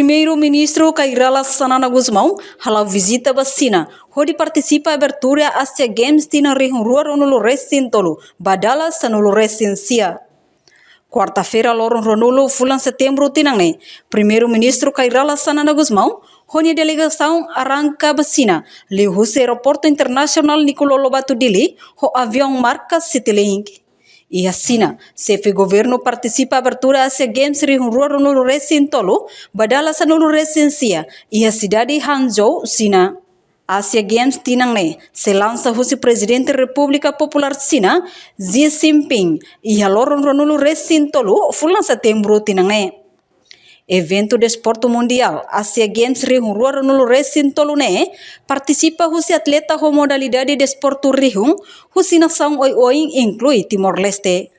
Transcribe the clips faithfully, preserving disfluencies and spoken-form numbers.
Primeiru-Ministru Kay Rala Xanana Gusmão hala'o vizita ba Xina, hodi partisipa abertura Asia Games tinan rihun rua ruanulu resin tolu ba dala sanulu resin sia. Kuarta-feira loron ruanulu fulan Setembru tinan ne'e, Primeiru-Ministru Kay Rala Xanana Gusmão ho nia delegasaun arranka ba Xina, liuhusi Aeroportu Internasionál Nicolau Lobato Dili ho aviaun marka Citilink. Iha Xina, xefe governu partisipa abertura Asia Games rihun rua ruanulu resin tolu ba dala sanulu resin sia, iha sidade Hangzhou, Xina. Asia Games tinan ne'e sei lansa husi Prezidente Repúblika Populár Xina, Xi Jinping, iha loron ruanulu resin tolu fulan Setembru tinan ne'e. Eventu desportu mundiál Asia Games rihun rua ruanulu resin tolu ne'e partisipa husi atleta ho modalidade desportu rihun husi nasaun oioin, inklui Timor-Leste.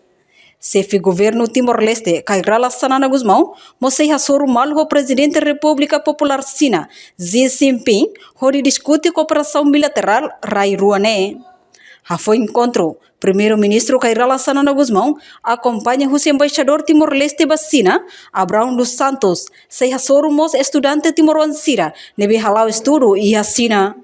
Xefe governu Timor-Leste, Kay Rala Xanana Gusmão, mós sei hasoru malu ho Prezidente Repúblika Populár Xina, Xi Jinping, hodi diskute kooperasaun bilaterál rai rua ne'e. Hafoin enkontru, Primeiru-Ministru Kay Rala Xanana Gusmão akompaña husi Embaixadór Timor-Leste ba Xina, Abrão dos Santos, sei hasoru mós estudante timoroan sira ne'ebé hala'o estudu iha Xina.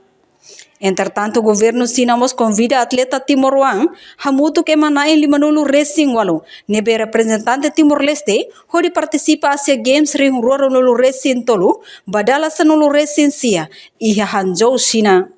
Entretantu, governu Xina mós konvida atleta timoroan hamutuk ema na'in limanulu resin ualu ne'ebé reprezentante Timor-Leste hodi partisipa Asia Games rihun rua ruanulu resin tolu ba dala sanulu resin sia, iha Hangzhou, Xina.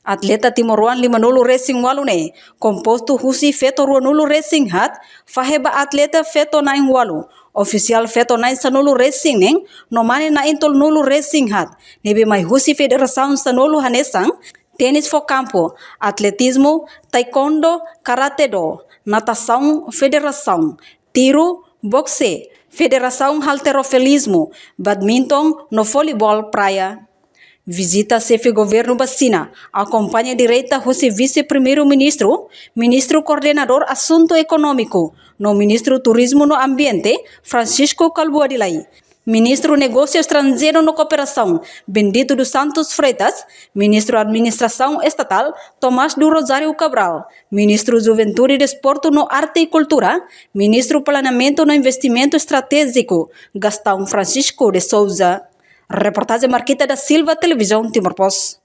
Atleta timoroan limanulu resin ualu ne'e kompostu husi feto ruanulu resin haat, fahe ba atleta feto na'in ualu, ofisiál feto na'in sanulu resin neen, no mane na'in tolunulu resin haat, ne'ebé mai husi federasaun sanulu hanesan tenis fó kampu, atletizmu, taekwondo, karate-do, natasaun, federasaun, tiru, bokse, federasaun halterofilismu, badminton, no voleibol praia. Vizita xefe governu ba Xina akompaña direta husi Vise-Primeiru-Ministru, Ministru Koordenadór Asuntu Ekonómiku, no Ministru Turizmu no Ambiente, Francisco Kalbuadi Lay, Ministru Negósiu Estranjeiru no Kooperasaun, Bendito dos Santos Freitas, Ministru Administrasaun Estatál, Tomás do Rosário Cabral, Ministru Juventude, Desportu no Arte e Kultura, Ministru Planeamentu no Investimentu Estratéjiku, Gastão Francisco de Sousa. Reportajen Marquita da Silva, Televizaun Timor Post.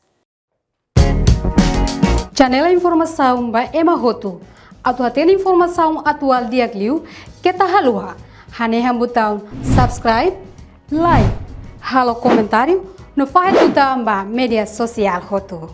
Janela informasaun ba ema hotu. Atu hatene informasaun atuál di'ak liu, keta haluha hanehan butaun subscribe, like, halo komentáriu, no fahe tutan ba média sosiál hotu.